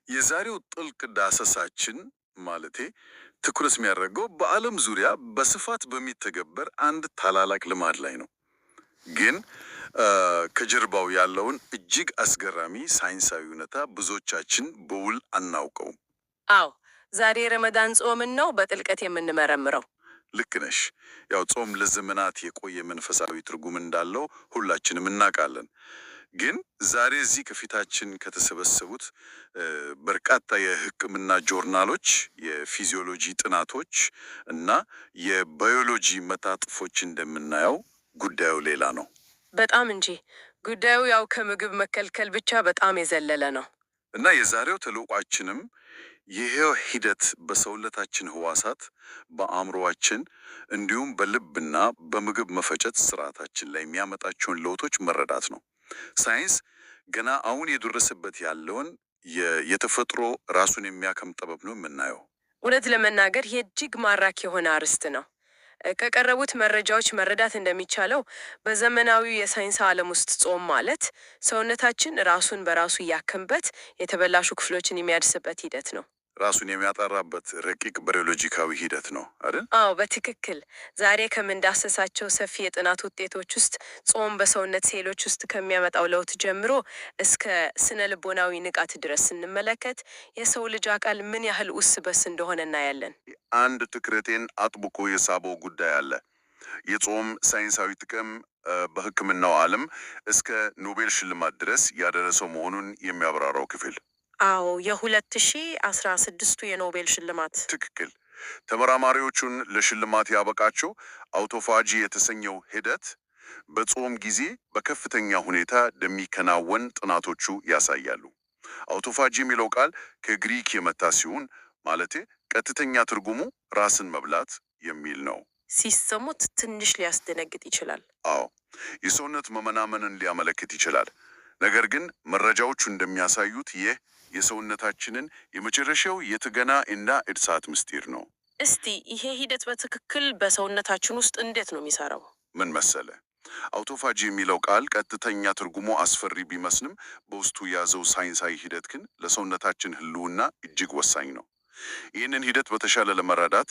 የዛሬው ጥልቅ ዳሰሳችን ማለቴ ትኩረት የሚያደርገው በዓለም ዙሪያ በስፋት በሚተገበር አንድ ታላላቅ ልማድ ላይ ነው። ግን ከጀርባው ያለውን እጅግ አስገራሚ ሳይንሳዊ እውነታ ብዙዎቻችን በውል አናውቀውም። አዎ፣ ዛሬ የረመዳን ጾምን ነው በጥልቀት የምንመረምረው። ልክ ነሽ። ያው ጾም ለዘመናት የቆየ መንፈሳዊ ትርጉም እንዳለው ሁላችንም እናውቃለን። ግን ዛሬ እዚህ ከፊታችን ከተሰበሰቡት በርካታ የሕክምና ጆርናሎች፣ የፊዚዮሎጂ ጥናቶች እና የባዮሎጂ መጣጥፎች እንደምናየው ጉዳዩ ሌላ ነው። በጣም እንጂ። ጉዳዩ ያው ከምግብ መከልከል ብቻ በጣም የዘለለ ነው። እና የዛሬው ተልዕኳችንም ይሄው ሂደት በሰውነታችን ህዋሳት፣ በአእምሮአችን እንዲሁም በልብና በምግብ መፈጨት ስርዓታችን ላይ የሚያመጣቸውን ለውጦች መረዳት ነው። ሳይንስ ገና አሁን የደረሰበት ያለውን የተፈጥሮ ራሱን የሚያከም ጥበብ ነው የምናየው። እውነት ለመናገር ይህ እጅግ ማራኪ የሆነ አርዕስት ነው። ከቀረቡት መረጃዎች መረዳት እንደሚቻለው በዘመናዊው የሳይንስ ዓለም ውስጥ ጾም ማለት ሰውነታችን ራሱን በራሱ እያከምበት የተበላሹ ክፍሎችን የሚያድስበት ሂደት ነው። ራሱን የሚያጠራበት ረቂቅ ባዮሎጂካዊ ሂደት ነው አይደል? አዎ፣ በትክክል። ዛሬ ከምንዳሰሳቸው ሰፊ የጥናት ውጤቶች ውስጥ ጾም በሰውነት ሴሎች ውስጥ ከሚያመጣው ለውጥ ጀምሮ እስከ ስነ ልቦናዊ ንቃት ድረስ ስንመለከት የሰው ልጅ አካል ምን ያህል ውስብስብ እንደሆነ እናያለን። አንድ ትኩረቴን አጥብቆ የሳበው ጉዳይ አለ። የጾም ሳይንሳዊ ጥቅም በሕክምናው ዓለም እስከ ኖቤል ሽልማት ድረስ ያደረሰው መሆኑን የሚያብራራው ክፍል። አዎ፣ የ2016ቱ የኖቤል ሽልማት። ትክክል። ተመራማሪዎቹን ለሽልማት ያበቃቸው autophagy የተሰኘው ሂደት በጾም ጊዜ በከፍተኛ ሁኔታ እንደሚከናወን ጥናቶቹ ያሳያሉ። Autophagy የሚለው ቃል ከግሪክ የመጣ ሲሆን ማለቴ ቀጥተኛ ትርጉሙ ራስን መብላት የሚል ነው። ሲሰሙት ትንሽ ሊያስደነግጥ ይችላል። አዎ፣ የሰውነት መመናመንን ሊያመለክት ይችላል። ነገር ግን መረጃዎቹ እንደሚያሳዩት ይህ የሰውነታችንን የመጨረሻው የጥገና እና እድሳት ምስጢር ነው። እስቲ ይሄ ሂደት በትክክል በሰውነታችን ውስጥ እንዴት ነው የሚሰራው? ምን መሰለ፣ autophagy የሚለው ቃል ቀጥተኛ ትርጉሙ አስፈሪ ቢመስልም በውስጡ የያዘው ሳይንሳዊ ሂደት ግን ለሰውነታችን ሕልውና እጅግ ወሳኝ ነው። ይህንን ሂደት በተሻለ ለመረዳት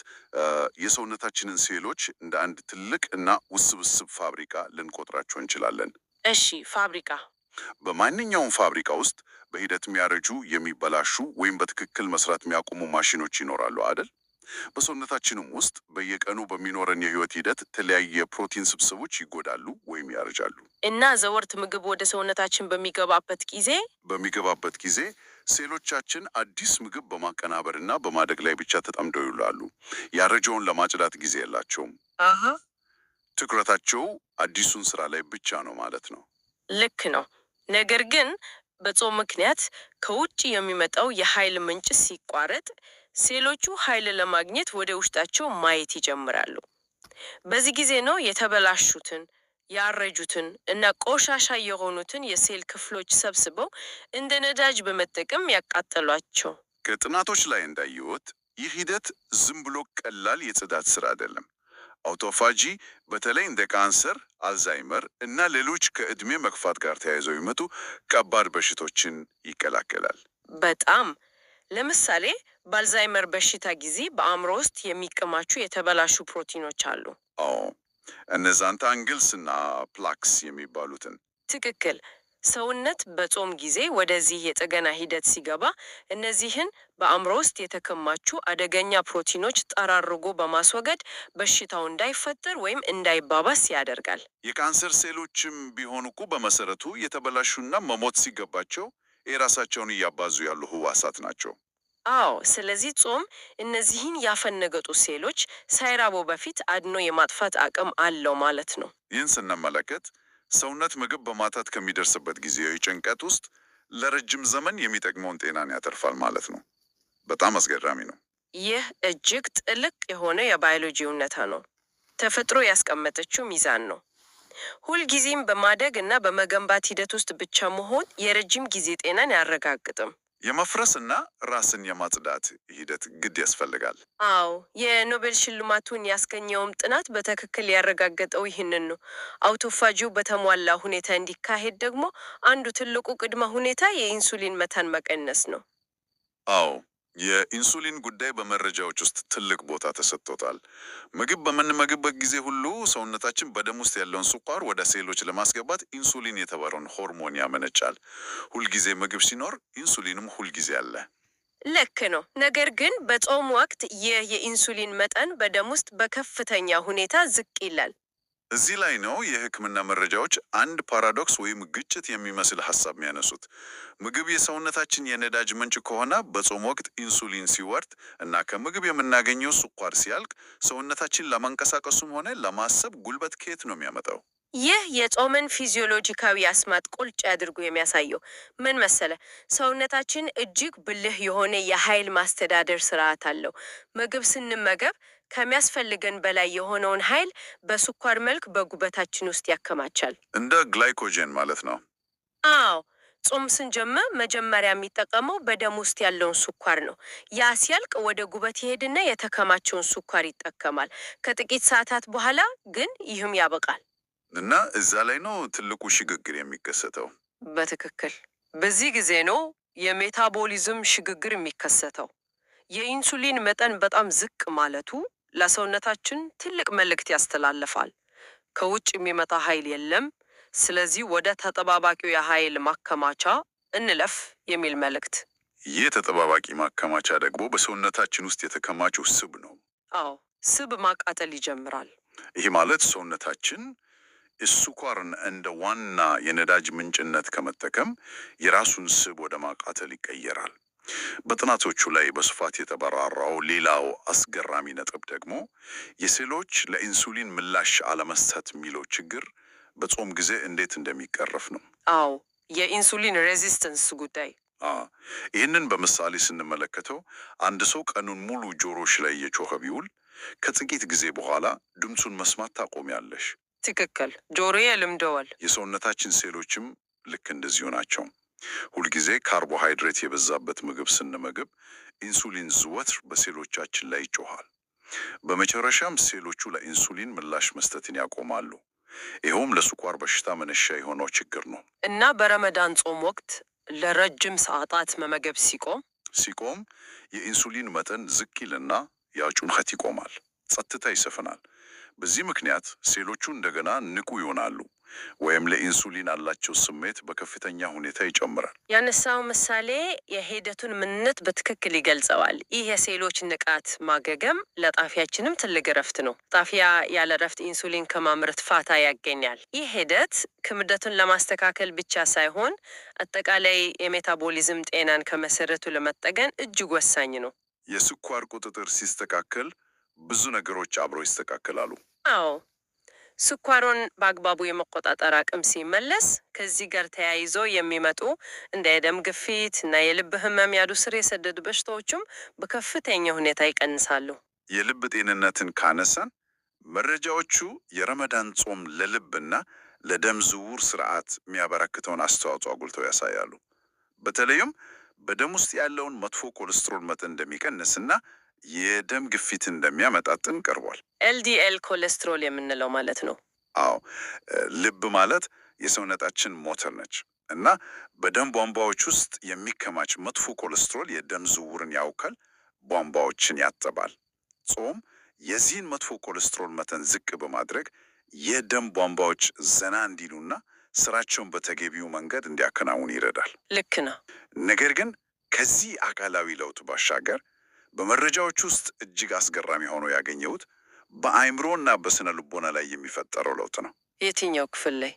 የሰውነታችንን ሴሎች እንደ አንድ ትልቅ እና ውስብስብ ፋብሪካ ልንቆጥራቸው እንችላለን። እሺ፣ ፋብሪካ። በማንኛውም ፋብሪካ ውስጥ በሂደት የሚያረጁ፣ የሚበላሹ ወይም በትክክል መስራት የሚያቆሙ ማሽኖች ይኖራሉ አይደል? በሰውነታችንም ውስጥ በየቀኑ በሚኖረን የህይወት ሂደት የተለያየ የፕሮቲን ስብስቦች ይጎዳሉ ወይም ያረጃሉ። እና ዘወትር ምግብ ወደ ሰውነታችን በሚገባበት ጊዜ በሚገባበት ጊዜ ሴሎቻችን አዲስ ምግብ በማቀናበርና በማደግ ላይ ብቻ ተጠምደው ይውላሉ። ያረጀውን ለማጽዳት ጊዜ የላቸውም። ትኩረታቸው አዲሱን ስራ ላይ ብቻ ነው ማለት ነው። ልክ ነው። ነገር ግን በጾም ምክንያት ከውጭ የሚመጣው የኃይል ምንጭ ሲቋረጥ ሴሎቹ ኃይል ለማግኘት ወደ ውስጣቸው ማየት ይጀምራሉ። በዚህ ጊዜ ነው የተበላሹትን፣ ያረጁትን እና ቆሻሻ የሆኑትን የሴል ክፍሎች ሰብስበው እንደ ነዳጅ በመጠቀም ያቃጠሏቸው። ከጥናቶች ላይ እንዳየሁት ይህ ሂደት ዝም ብሎ ቀላል የጽዳት ስራ አይደለም። Autophagy በተለይ እንደ ካንሰር፣ አልዛይመር እና ሌሎች ከዕድሜ መግፋት ጋር ተያይዘው የሚመጡ ከባድ በሽቶችን ይከላከላል። በጣም። ለምሳሌ በአልዛይመር በሽታ ጊዜ በአእምሮ ውስጥ የሚከማቹ የተበላሹ ፕሮቲኖች አሉ። አዎ፣ እነዛን tangles እና plaques የሚባሉትን። ትክክል። ሰውነት በጾም ጊዜ ወደዚህ የጥገና ሂደት ሲገባ እነዚህን በአእምሮ ውስጥ የተከማቹ አደገኛ ፕሮቲኖች ጠራርጎ በማስወገድ በሽታው እንዳይፈጠር ወይም እንዳይባባስ ያደርጋል። የካንሰር ሴሎችም ቢሆኑ እኮ በመሰረቱ የተበላሹና መሞት ሲገባቸው የራሳቸውን እያባዙ ያሉ ህዋሳት ናቸው። አዎ፣ ስለዚህ ጾም እነዚህን ያፈነገጡ ሴሎች ሳይራቡ በፊት አድኖ የማጥፋት አቅም አለው ማለት ነው። ይህን ስንመለከት ሰውነት ምግብ በማጣት ከሚደርስበት ጊዜያዊ ጭንቀት ውስጥ ለረጅም ዘመን የሚጠቅመውን ጤናን ያተርፋል ማለት ነው። በጣም አስገራሚ ነው። ይህ እጅግ ጥልቅ የሆነ የባዮሎጂ እውነታ ነው። ተፈጥሮ ያስቀመጠችው ሚዛን ነው። ሁልጊዜም በማደግ እና በመገንባት ሂደት ውስጥ ብቻ መሆን የረጅም ጊዜ ጤናን አያረጋግጥም። የመፍረስና ራስን የማጽዳት ሂደት ግድ ያስፈልጋል። አዎ፣ የኖቤል ሽልማቱን ያስገኘውም ጥናት በትክክል ያረጋገጠው ይህንን ነው። Autophagy ው በተሟላ ሁኔታ እንዲካሄድ ደግሞ አንዱ ትልቁ ቅድመ ሁኔታ የኢንሱሊን መጠን መቀነስ ነው። አዎ፣ የኢንሱሊን ጉዳይ በመረጃዎች ውስጥ ትልቅ ቦታ ተሰጥቶታል። ምግብ በምንመግብበት ጊዜ ሁሉ ሰውነታችን በደም ውስጥ ያለውን ስኳር ወደ ሴሎች ለማስገባት ኢንሱሊን የተባለውን ሆርሞን ያመነጫል። ሁልጊዜ ምግብ ሲኖር ኢንሱሊንም ሁልጊዜ አለ። ልክ ነው። ነገር ግን በጾም ወቅት ይህ የኢንሱሊን መጠን በደም ውስጥ በከፍተኛ ሁኔታ ዝቅ ይላል። እዚህ ላይ ነው የሕክምና መረጃዎች አንድ paradox ወይም ግጭት የሚመስል ሀሳብ የሚያነሱት። ምግብ የሰውነታችን የነዳጅ ምንጭ ከሆነ በጾም ወቅት ኢንሱሊን ሲወርድ እና ከምግብ የምናገኘው ስኳር ሲያልቅ ሰውነታችን ለማንቀሳቀሱም ሆነ ለማሰብ ጉልበት ከየት ነው የሚያመጣው? ይህ የጾምን ፊዚዮሎጂካዊ አስማት ቁልጭ አድርጎ የሚያሳየው ምን መሰለ? ሰውነታችን እጅግ ብልህ የሆነ የኃይል ማስተዳደር ስርዓት አለው። ምግብ ስንመገብ ከሚያስፈልገን በላይ የሆነውን ኃይል በስኳር መልክ በጉበታችን ውስጥ ያከማቻል። እንደ glycogen ማለት ነው። አዎ፣ ጾም ስንጀምር መጀመሪያ የሚጠቀመው በደም ውስጥ ያለውን ስኳር ነው። ያ ሲያልቅ ወደ ጉበት ይሄድና የተከማቸውን ስኳር ይጠቀማል። ከጥቂት ሰዓታት በኋላ ግን ይህም ያበቃል። እና እዛ ላይ ነው ትልቁ ሽግግር የሚከሰተው። በትክክል በዚህ ጊዜ ነው የሜታቦሊዝም ሽግግር የሚከሰተው። የኢንሱሊን መጠን በጣም ዝቅ ማለቱ ለሰውነታችን ትልቅ መልእክት ያስተላልፋል። ከውጭ የሚመጣ ኃይል የለም፣ ስለዚህ ወደ ተጠባባቂው የኃይል ማከማቻ እንለፍ የሚል መልእክት። ይህ ተጠባባቂ ማከማቻ ደግሞ በሰውነታችን ውስጥ የተከማቸው ስብ ነው። አዎ፣ ስብ ማቃጠል ይጀምራል። ይህ ማለት ሰውነታችን ስኳርን እንደ ዋና የነዳጅ ምንጭነት ከመጠቀም የራሱን ስብ ወደ ማቃጠል ይቀየራል። በጥናቶቹ ላይ በስፋት የተብራራው ሌላው አስገራሚ ነጥብ ደግሞ የሴሎች ለኢንሱሊን ምላሽ አለመስጠት የሚለው ችግር በጾም ጊዜ እንዴት እንደሚቀረፍ ነው። አዎ፣ የኢንሱሊን resistance ጉዳይ። አ ይህንን በምሳሌ ስንመለከተው አንድ ሰው ቀኑን ሙሉ ጆሮሽ ላይ እየጮኸ ቢውል ከጥቂት ጊዜ በኋላ ድምፁን መስማት ታቆሚያለሽ። ትክክል፣ ጆሮዬ ለምደዋል። የሰውነታችን ሴሎችም ልክ እንደዚሁ ናቸው። ሁልጊዜ ካርቦሃይድሬት የበዛበት ምግብ ስንመግብ ኢንሱሊን ዘወትር በሴሎቻችን ላይ ይጮኻል። በመጨረሻም ሴሎቹ ለኢንሱሊን ምላሽ መስጠትን ያቆማሉ። ይኸውም ለስኳር በሽታ መነሻ የሆነው ችግር ነው። እና በረመዳን ጾም ወቅት ለረጅም ሰዓታት መመገብ ሲቆም ሲቆም የኢንሱሊን መጠን ዝቅ ይልና ያ ጩኸት ይቆማል። ጸጥታ ይሰፍናል። በዚህ ምክንያት ሴሎቹ እንደገና ንቁ ይሆናሉ፣ ወይም ለኢንሱሊን ያላቸው ስሜት በከፍተኛ ሁኔታ ይጨምራል። ያነሳው ምሳሌ የሂደቱን ምንነት በትክክል ይገልጸዋል። ይህ የሴሎች ንቃት ማገገም ለጣፊያችንም ትልቅ እረፍት ነው። ጣፊያ ያለ እረፍት ኢንሱሊን ከማምረት ፋታ ያገኛል። ይህ ሂደት ክብደቱን ለማስተካከል ብቻ ሳይሆን አጠቃላይ የሜታቦሊዝም ጤናን ከመሰረቱ ለመጠገን እጅግ ወሳኝ ነው። የስኳር ቁጥጥር ሲስተካከል ብዙ ነገሮች አብረው ይስተካከላሉ። አዎ፣ ስኳሩን በአግባቡ የመቆጣጠር አቅም ሲመለስ ከዚህ ጋር ተያይዞ የሚመጡ እንደ የደም ግፊት እና የልብ ህመም ያሉ ስር የሰደዱ በሽታዎችም በከፍተኛ ሁኔታ ይቀንሳሉ። የልብ ጤንነትን ካነሳን መረጃዎቹ የረመዳን ጾም ለልብና ለደም ዝውውር ስርዓት የሚያበረክተውን አስተዋጽኦ አጉልተው ያሳያሉ። በተለይም በደም ውስጥ ያለውን መጥፎ ኮሌስትሮል መጠን እንደሚቀንስና የደም ግፊት እንደሚያመጣጥን ቀርቧል። LDL ኮሌስትሮል የምንለው ማለት ነው። አዎ፣ ልብ ማለት የሰውነታችን ሞተር ነች እና በደም ቧንቧዎች ውስጥ የሚከማች መጥፎ ኮሌስትሮል የደም ዝውውርን ያውካል፣ ቧንቧዎችን ያጠባል። ጾም የዚህን መጥፎ ኮሌስትሮል መጠን ዝቅ በማድረግ የደም ቧንቧዎች ዘና እንዲሉና ስራቸውን በተገቢው መንገድ እንዲያከናውኑ ይረዳል። ልክ ነው። ነገር ግን ከዚህ አካላዊ ለውጥ ባሻገር በመረጃዎች ውስጥ እጅግ አስገራሚ ሆኖ ያገኘሁት በአእምሮና በስነ ልቦና ላይ የሚፈጠረው ለውጥ ነው። የትኛው ክፍል ላይ?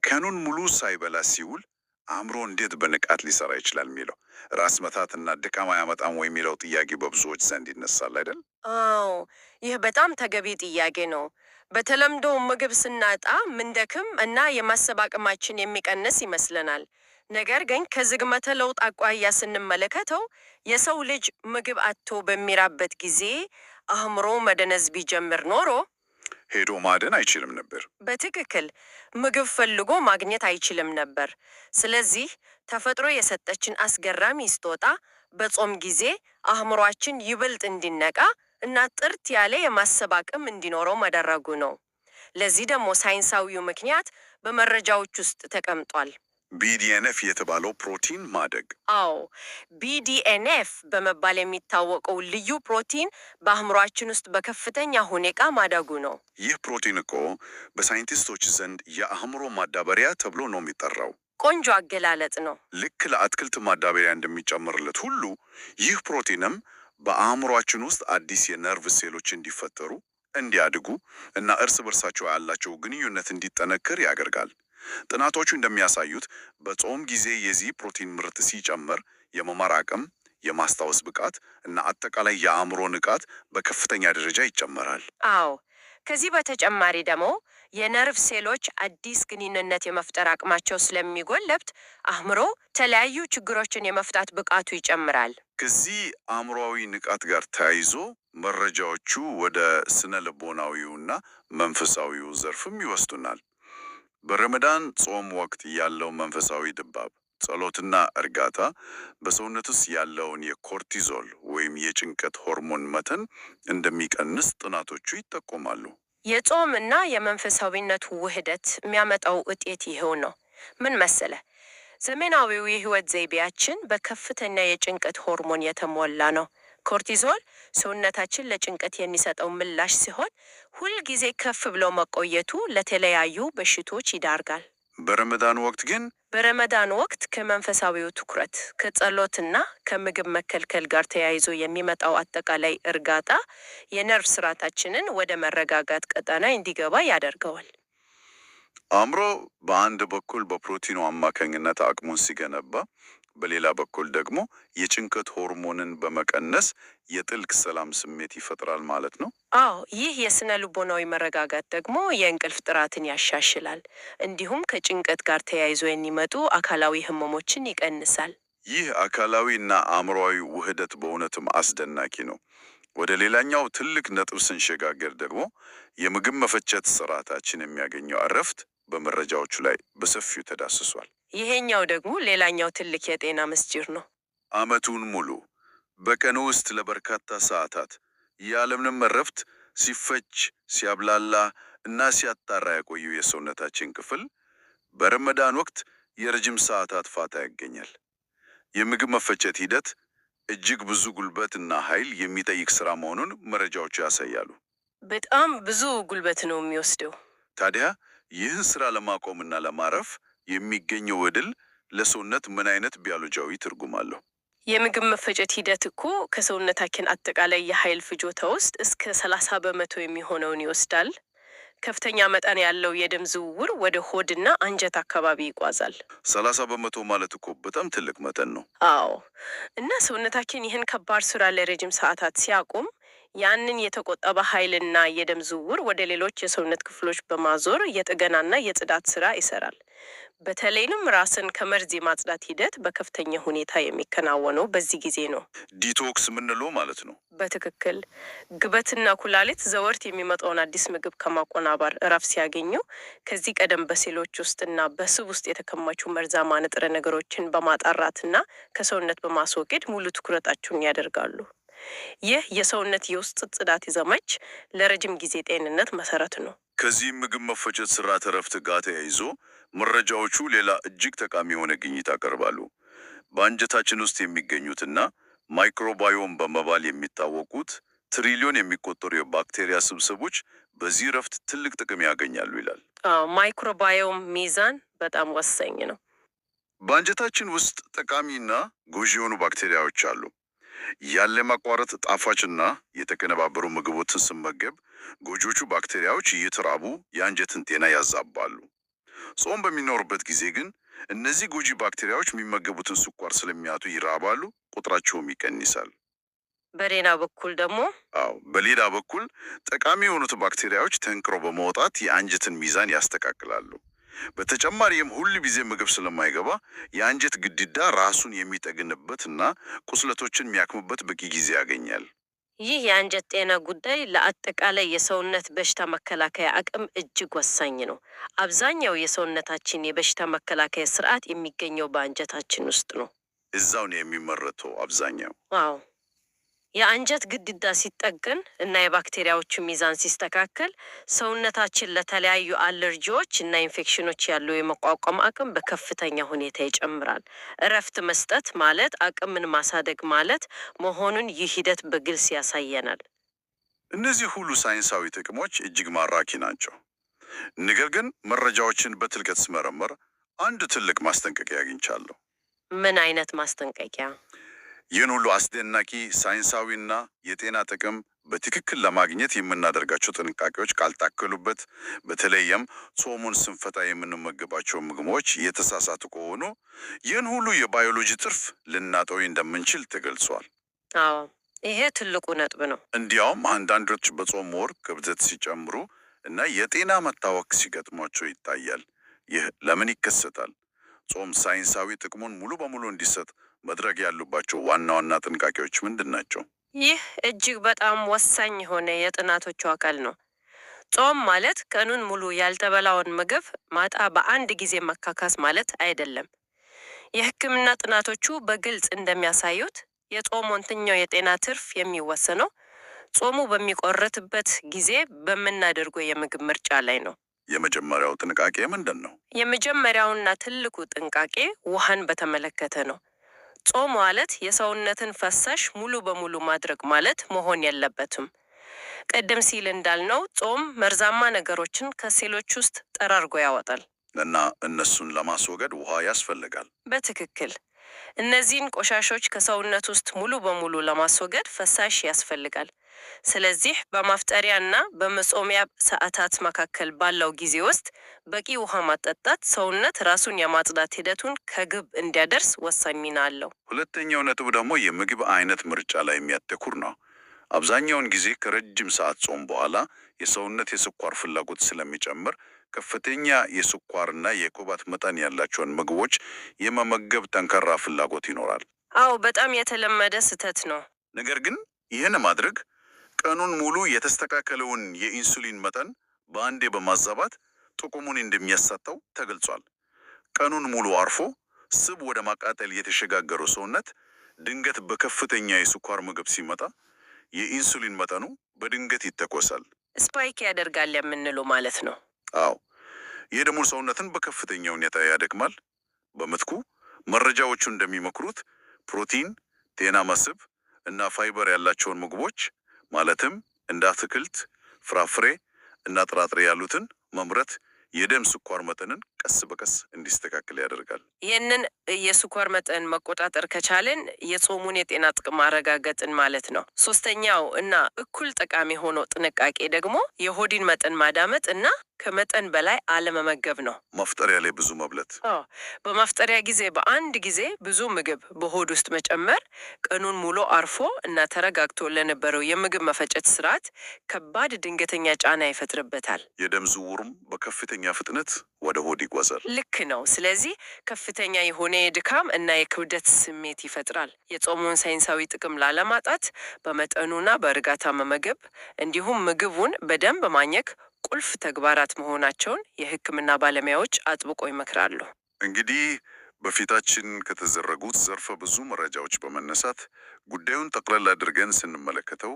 ቀኑን ሙሉ ሳይበላ ሲውል አእምሮ እንዴት በንቃት ሊሰራ ይችላል የሚለው፣ ራስ መታትና ድካም አያመጣም ወይ የሚለው ጥያቄ በብዙዎች ዘንድ ይነሳል አይደል? አዎ፣ ይህ በጣም ተገቢ ጥያቄ ነው። በተለምዶ ምግብ ስናጣ ምንደክም እና የማሰብ አቅማችን የሚቀንስ ይመስለናል። ነገር ግን ከዝግመተ ለውጥ አኳያ ስንመለከተው የሰው ልጅ ምግብ አጥቶ በሚራበት ጊዜ አእምሮ መደነዝ ቢጀምር ኖሮ ሄዶ ማደን አይችልም ነበር። በትክክል ምግብ ፈልጎ ማግኘት አይችልም ነበር። ስለዚህ ተፈጥሮ የሰጠችን አስገራሚ ስጦታ በጾም ጊዜ አእምሯችን ይበልጥ እንዲነቃ እና ጥርት ያለ የማሰብ አቅም እንዲኖረው መደረጉ ነው። ለዚህ ደግሞ ሳይንሳዊው ምክንያት በመረጃዎች ውስጥ ተቀምጧል። BDNF የተባለው ፕሮቲን ማደግ። አዎ፣ BDNF በመባል የሚታወቀው ልዩ ፕሮቲን በአእምሯችን ውስጥ በከፍተኛ ሁኔታ ማደጉ ነው። ይህ ፕሮቲን እኮ በሳይንቲስቶች ዘንድ የአእምሮ ማዳበሪያ ተብሎ ነው የሚጠራው። ቆንጆ አገላለጽ ነው። ልክ ለአትክልት ማዳበሪያ እንደሚጨምርለት ሁሉ ይህ ፕሮቲንም በአእምሯችን ውስጥ አዲስ የነርቭ ሴሎች እንዲፈጠሩ፣ እንዲያድጉ እና እርስ በርሳቸው ያላቸው ግንኙነት እንዲጠነክር ያደርጋል። ጥናቶቹ እንደሚያሳዩት በጾም ጊዜ የዚህ ፕሮቲን ምርት ሲጨምር የመማር አቅም፣ የማስታወስ ብቃት እና አጠቃላይ የአእምሮ ንቃት በከፍተኛ ደረጃ ይጨመራል። አዎ፣ ከዚህ በተጨማሪ ደግሞ የነርቭ ሴሎች አዲስ ግንኙነት የመፍጠር አቅማቸው ስለሚጎለብት አእምሮ የተለያዩ ችግሮችን የመፍታት ብቃቱ ይጨምራል። ከዚህ አእምሮአዊ ንቃት ጋር ተያይዞ መረጃዎቹ ወደ ስነ ልቦናዊውና መንፈሳዊው ዘርፍም ይወስዱናል። በረመዳን ጾም ወቅት ያለው መንፈሳዊ ድባብ፣ ጸሎትና እርጋታ በሰውነት ውስጥ ያለውን የ cortisol ወይም የጭንቀት ሆርሞን መጠን እንደሚቀንስ ጥናቶቹ ይጠቁማሉ። የጾም እና የመንፈሳዊነቱ ውህደት የሚያመጣው ውጤት ይኸው ነው። ምን መሰለህ፣ ዘመናዊው የህይወት ዘይቤያችን በከፍተኛ የጭንቀት ሆርሞን የተሞላ ነው። Cortisol ሰውነታችን ለጭንቀት የሚሰጠው ምላሽ ሲሆን ሁልጊዜ ከፍ ብሎ መቆየቱ ለተለያዩ በሽቶች ይዳርጋል። በረመዳን ወቅት ግን በረመዳን ወቅት ከመንፈሳዊው ትኩረት፣ ከጸሎትና ከምግብ መከልከል ጋር ተያይዞ የሚመጣው አጠቃላይ እርጋታ የነርቭ ስርዓታችንን ወደ መረጋጋት ቀጠና እንዲገባ ያደርገዋል። አእምሮ በአንድ በኩል በፕሮቲኑ አማካኝነት አቅሙን ሲገነባ፣ በሌላ በኩል ደግሞ የጭንቀት ሆርሞንን በመቀነስ የጥልቅ ሰላም ስሜት ይፈጥራል ማለት ነው። አዎ፣ ይህ የስነ ልቦናዊ መረጋጋት ደግሞ የእንቅልፍ ጥራትን ያሻሽላል፣ እንዲሁም ከጭንቀት ጋር ተያይዞ የሚመጡ አካላዊ ህመሞችን ይቀንሳል። ይህ አካላዊ እና አእምሮአዊ ውህደት በእውነትም አስደናቂ ነው። ወደ ሌላኛው ትልቅ ነጥብ ስንሸጋገር ደግሞ የምግብ መፈጨት ስርዓታችን የሚያገኘው እረፍት በመረጃዎቹ ላይ በሰፊው ተዳስሷል። ይሄኛው ደግሞ ሌላኛው ትልቅ የጤና ምስጢር ነው። ዓመቱን ሙሉ በቀን ውስጥ ለበርካታ ሰዓታት ያለምንም እረፍት ሲፈጭ፣ ሲያብላላ እና ሲያጣራ የቆየው የሰውነታችን ክፍል በረመዳን ወቅት የረጅም ሰዓታት ፋታ ያገኛል። የምግብ መፈጨት ሂደት እጅግ ብዙ ጉልበት እና ኃይል የሚጠይቅ ስራ መሆኑን መረጃዎቹ ያሳያሉ። በጣም ብዙ ጉልበት ነው የሚወስደው። ታዲያ ይህን ስራ ለማቆምና ለማረፍ የሚገኘው ዕድል ለሰውነት ምን አይነት ቢዮሎጂያዊ ትርጉም አለው? የምግብ መፈጨት ሂደት እኮ ከሰውነታችን አጠቃላይ የኃይል ፍጆታ ውስጥ እስከ 30% የሚሆነውን ይወስዳል። ከፍተኛ መጠን ያለው የደም ዝውውር ወደ ሆድና አንጀት አካባቢ ይጓዛል። 30% ማለት እኮ በጣም ትልቅ መጠን ነው። አዎ፣ እና ሰውነታችን ይህን ከባድ ስራ ለረጅም ሰዓታት ሲያቆም ያንን የተቆጠበ ኃይልና የደም ዝውውር ወደ ሌሎች የሰውነት ክፍሎች በማዞር የጥገናና የጽዳት ስራ ይሰራል። በተለይም ራስን ከመርዝ የማጽዳት ሂደት በከፍተኛ ሁኔታ የሚከናወነው በዚህ ጊዜ ነው። Detox የምንለው ማለት ነው። በትክክል። ጉበትና ኩላሊት ዘወትር የሚመጣውን አዲስ ምግብ ከማቆናበር እረፍት ሲያገኙ ከዚህ ቀደም በሴሎች ውስጥና በስብ ውስጥ የተከማቹ መርዛማ ንጥረ ነገሮችን በማጣራትና ከሰውነት በማስወገድ ሙሉ ትኩረታቸውን ያደርጋሉ። ይህ የሰውነት የውስጥ ጽዳት ዘመቻ ለረጅም ጊዜ ጤንነት መሰረት ነው። ከዚህ ምግብ መፈጨት ስርዓት እረፍት ጋር ተያይዞ መረጃዎቹ ሌላ እጅግ ጠቃሚ የሆነ ግኝት ያቀርባሉ። በአንጀታችን ውስጥ የሚገኙትና microbiome በመባል የሚታወቁት ትሪሊዮን የሚቆጠሩ የባክቴሪያ ስብስቦች በዚህ እረፍት ትልቅ ጥቅም ያገኛሉ ይላል። አዎ፣ microbiome ሚዛን በጣም ወሳኝ ነው። በአንጀታችን ውስጥ ጠቃሚና ጎጂ የሆኑ ባክቴሪያዎች አሉ። ያለ ማቋረጥ ጣፋጭና የተቀነባበሩ ምግቦችን ስንመገብ ጎጂዎቹ ባክቴሪያዎች እየተራቡ የአንጀትን ጤና ያዛባሉ። ጾም በሚኖርበት ጊዜ ግን እነዚህ ጎጂ ባክቴሪያዎች የሚመገቡትን ስኳር ስለሚያጡ ይራባሉ፣ ቁጥራቸውም ይቀንሳል። በሌላ በኩል ደግሞ አዎ፣ በሌላ በኩል ጠቃሚ የሆኑት ባክቴሪያዎች ተንክሮ በመውጣት የአንጀትን ሚዛን ያስተካክላሉ። በተጨማሪም ሁል ጊዜ ምግብ ስለማይገባ የአንጀት ግድግዳ ራሱን የሚጠግንበት እና ቁስለቶችን የሚያክምበት በቂ ጊዜ ያገኛል። ይህ የአንጀት ጤና ጉዳይ ለአጠቃላይ የሰውነት በሽታ መከላከያ አቅም እጅግ ወሳኝ ነው። አብዛኛው የሰውነታችን የበሽታ መከላከያ ስርዓት የሚገኘው በአንጀታችን ውስጥ ነው። እዛው ነው የሚመረተው አብዛኛው። አዎ፣ የአንጀት ግድግዳ ሲጠገን እና የባክቴሪያዎቹ ሚዛን ሲስተካከል ሰውነታችን ለተለያዩ አለርጂዎች እና ኢንፌክሽኖች ያለው የመቋቋም አቅም በከፍተኛ ሁኔታ ይጨምራል። እረፍት መስጠት ማለት አቅምን ማሳደግ ማለት መሆኑን ይህ ሂደት በግልጽ ያሳየናል። እነዚህ ሁሉ ሳይንሳዊ ጥቅሞች እጅግ ማራኪ ናቸው። ነገር ግን መረጃዎችን በጥልቀት ስመረምር አንድ ትልቅ ማስጠንቀቂያ አግኝቻለሁ። ምን አይነት ማስጠንቀቂያ? ይህን ሁሉ አስደናቂ ሳይንሳዊና የጤና ጥቅም በትክክል ለማግኘት የምናደርጋቸው ጥንቃቄዎች ካልታከሉበት፣ በተለይም ጾሙን ስንፈታ የምንመገባቸው ምግቦች የተሳሳቱ ከሆኑ ይህን ሁሉ የባዮሎጂ ትርፍ ልናጠው እንደምንችል ተገልጿል። አዎ፣ ይሄ ትልቁ ነጥብ ነው። እንዲያውም አንዳንዶች በጾም ወር ክብደት ሲጨምሩ እና የጤና መታወክ ሲገጥሟቸው ይታያል። ይህ ለምን ይከሰታል? ጾም ሳይንሳዊ ጥቅሙን ሙሉ በሙሉ እንዲሰጥ መድረግ ያሉባቸው ዋና ዋና ጥንቃቄዎች ምንድን ናቸው? ይህ እጅግ በጣም ወሳኝ የሆነ የጥናቶቹ አካል ነው። ጾም ማለት ቀኑን ሙሉ ያልተበላውን ምግብ ማታ በአንድ ጊዜ መካካስ ማለት አይደለም። የሕክምና ጥናቶቹ በግልጽ እንደሚያሳዩት የጾም ወንተኛው የጤና ትርፍ የሚወሰነው ጾሙ በሚቆረጥበት ጊዜ በምናደርገው የምግብ ምርጫ ላይ ነው። የመጀመሪያው ጥንቃቄ ምንድን ነው? የመጀመሪያውና ትልቁ ጥንቃቄ ውሃን በተመለከተ ነው። ጾም ማለት የሰውነትን ፈሳሽ ሙሉ በሙሉ ማድረግ ማለት መሆን የለበትም። ቀደም ሲል እንዳልነው ጾም መርዛማ ነገሮችን ከሴሎች ውስጥ ጠራርጎ ያወጣል። እና እነሱን ለማስወገድ ውሃ ያስፈልጋል። በትክክል፣ እነዚህን ቆሻሾች ከሰውነት ውስጥ ሙሉ በሙሉ ለማስወገድ ፈሳሽ ያስፈልጋል። ስለዚህ በማፍጠሪያ እና በመጾሚያ ሰዓታት መካከል ባለው ጊዜ ውስጥ በቂ ውሃ ማጠጣት ሰውነት ራሱን የማጽዳት ሂደቱን ከግብ እንዲያደርስ ወሳኝ ሚና አለው። ሁለተኛው ነጥብ ደግሞ የምግብ አይነት ምርጫ ላይ የሚያተኩር ነው። አብዛኛውን ጊዜ ከረጅም ሰዓት ጾም በኋላ የሰውነት የስኳር ፍላጎት ስለሚጨምር ከፍተኛ የስኳርና የቅባት መጠን ያላቸውን ምግቦች የመመገብ ጠንካራ ፍላጎት ይኖራል። አዎ፣ በጣም የተለመደ ስህተት ነው። ነገር ግን ይህን ማድረግ ቀኑን ሙሉ የተስተካከለውን የኢንሱሊን መጠን በአንዴ በማዛባት ጥቅሙን እንደሚያሳጣው ተገልጿል። ቀኑን ሙሉ አርፎ ስብ ወደ ማቃጠል የተሸጋገረው ሰውነት ድንገት በከፍተኛ የስኳር ምግብ ሲመጣ የኢንሱሊን መጠኑ በድንገት ይተኮሳል። Spike ያደርጋል የምንለው ማለት ነው። አዎ፣ ይህ ደግሞ ሰውነትን በከፍተኛ ሁኔታ ያደክማል። በምትኩ መረጃዎቹ እንደሚመክሩት ፕሮቲን፣ ጤናማ ስብ እና ፋይበር ያላቸውን ምግቦች ማለትም እንደ አትክልት፣ ፍራፍሬ እና ጥራጥሬ ያሉትን መምረጥ የደም ስኳር መጠንን ቀስ በቀስ እንዲስተካከል ያደርጋል። ይህንን የስኳር መጠን መቆጣጠር ከቻልን የጾሙን የጤና ጥቅም ማረጋገጥን ማለት ነው። ሶስተኛው እና እኩል ጠቃሚ ሆኖ ጥንቃቄ ደግሞ የሆድን መጠን ማዳመጥ እና ከመጠን በላይ አለመመገብ ነው። ማፍጠሪያ ላይ ብዙ መብላት። አዎ፣ በማፍጠሪያ ጊዜ በአንድ ጊዜ ብዙ ምግብ በሆድ ውስጥ መጨመር ቀኑን ሙሉ አርፎ እና ተረጋግቶ ለነበረው የምግብ መፈጨት ስርዓት ከባድ ድንገተኛ ጫና ይፈጥርበታል። የደም ዝውውሩም በከፍተኛ ፍጥነት ወደ ሆድ ይጓዛል። ልክ ነው። ስለዚህ ከፍተኛ የሆነ የድካም እና የክብደት ስሜት ይፈጥራል። የጾሙን ሳይንሳዊ ጥቅም ላለማጣት በመጠኑና በእርጋታ መመገብ እንዲሁም ምግቡን በደንብ ማኘክ ቁልፍ ተግባራት መሆናቸውን የሕክምና ባለሙያዎች አጥብቆ ይመክራሉ። እንግዲህ በፊታችን ከተዘረጉት ዘርፈ ብዙ መረጃዎች በመነሳት ጉዳዩን ጠቅለል አድርገን ስንመለከተው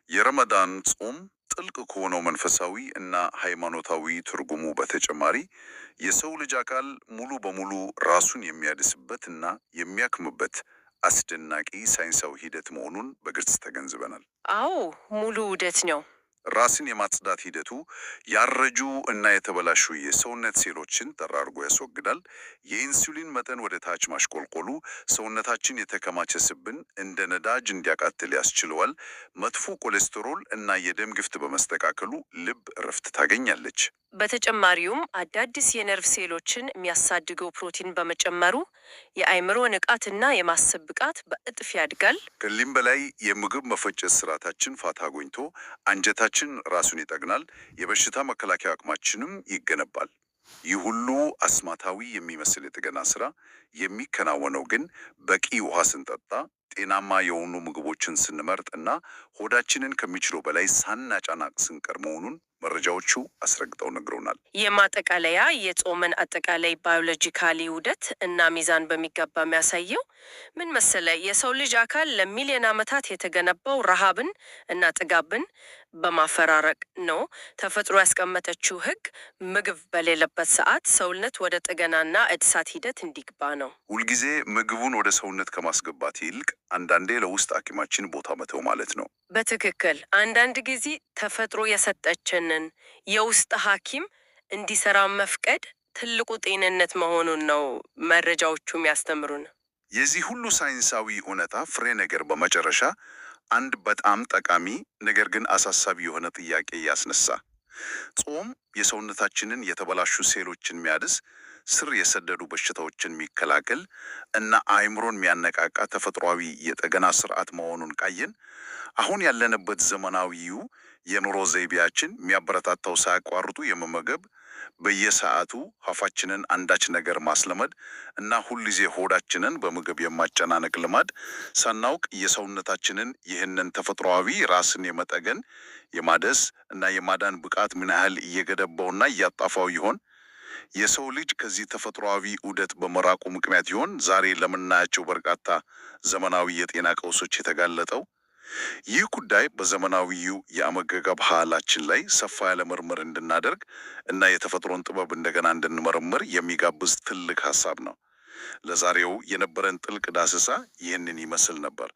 የረመዳን ጾም ጥልቅ ከሆነው መንፈሳዊ እና ሃይማኖታዊ ትርጉሙ በተጨማሪ የሰው ልጅ አካል ሙሉ በሙሉ ራሱን የሚያድስበት እና የሚያክምበት አስደናቂ ሳይንሳዊ ሂደት መሆኑን በግልጽ ተገንዝበናል። አዎ፣ ሙሉ ውህደት ነው። ራስን የማጽዳት ሂደቱ ያረጁ እና የተበላሹ የሰውነት ሴሎችን ጠራርጎ ያስወግዳል። የኢንሱሊን መጠን ወደ ታች ማሽቆልቆሉ ሰውነታችን የተከማቸ ስብን እንደ ነዳጅ እንዲያቃጥል ያስችለዋል። መጥፎ ኮሌስትሮል እና የደም ግፊት በመስተካከሉ ልብ እረፍት ታገኛለች። በተጨማሪውም አዳዲስ የነርቭ ሴሎችን የሚያሳድገው ፕሮቲን በመጨመሩ የአእምሮ ንቃትና የማሰብ ብቃት በእጥፍ ያድጋል። ከዚህም በላይ የምግብ መፈጨት ስርዓታችን ፋታ አግኝቶ አንጀታችን ራሱን ይጠግናል፣ የበሽታ መከላከያ አቅማችንም ይገነባል። ይህ ሁሉ አስማታዊ የሚመስል የጥገና ስራ የሚከናወነው ግን በቂ ውሃ ስንጠጣ ጤናማ የሆኑ ምግቦችን ስንመርጥ እና ሆዳችንን ከሚችለው በላይ ሳናጫናቅ ስንቀር መሆኑን መረጃዎቹ አስረግጠው ነግረውናል። የማጠቃለያ የጾምን አጠቃላይ ባዮሎጂካሊ ውህደት እና ሚዛን በሚገባ የሚያሳየው ምን መሰለ፣ የሰው ልጅ አካል ለሚሊዮን ዓመታት የተገነባው ረሃብን እና ጥጋብን በማፈራረቅ ነው። ተፈጥሮ ያስቀመጠችው ሕግ ምግብ በሌለበት ሰዓት ሰውነት ወደ ጥገናና እድሳት ሂደት እንዲግባ ነው። ሁልጊዜ ምግቡን ወደ ሰውነት ከማስገባት ይልቅ አንዳንዴ ለውስጥ ሐኪማችን ቦታ መተው ማለት ነው። በትክክል። አንዳንድ ጊዜ ተፈጥሮ የሰጠችንን የውስጥ ሐኪም እንዲሰራ መፍቀድ ትልቁ ጤንነት መሆኑን ነው መረጃዎቹ የሚያስተምሩን። የዚህ ሁሉ ሳይንሳዊ እውነታ ፍሬ ነገር በመጨረሻ አንድ በጣም ጠቃሚ ነገር ግን አሳሳቢ የሆነ ጥያቄ ያስነሳ። ጾም የሰውነታችንን የተበላሹ ሴሎችን የሚያድስ፣ ስር የሰደዱ በሽታዎችን የሚከላከል እና አእምሮን የሚያነቃቃ ተፈጥሯዊ የጥገና ስርዓት መሆኑን ካየን፣ አሁን ያለንበት ዘመናዊው የኑሮ ዘይቤያችን የሚያበረታታው ሳያቋርጡ የመመገብ፣ በየሰዓቱ አፋችንን አንዳች ነገር ማስለመድ እና ሁልጊዜ ሆዳችንን በምግብ የማጨናነቅ ልማድ ሳናውቅ የሰውነታችንን ይህንን ተፈጥሯዊ ራስን የመጠገን፣ የማደስ እና የማዳን ብቃት ምን ያህል እየገደባውና እያጣፋው ይሆን? የሰው ልጅ ከዚህ ተፈጥሯዊ ዑደት በመራቁ ምክንያት ይሆን ዛሬ ለምናያቸው በርካታ ዘመናዊ የጤና ቀውሶች የተጋለጠው? ይህ ጉዳይ በዘመናዊው የአመጋገብ ባህላችን ላይ ሰፋ ያለ ምርምር እንድናደርግ እና የተፈጥሮን ጥበብ እንደገና እንድንመረምር የሚጋብዝ ትልቅ ሀሳብ ነው። ለዛሬው የነበረን ጥልቅ ዳሰሳ ይህንን ይመስል ነበር።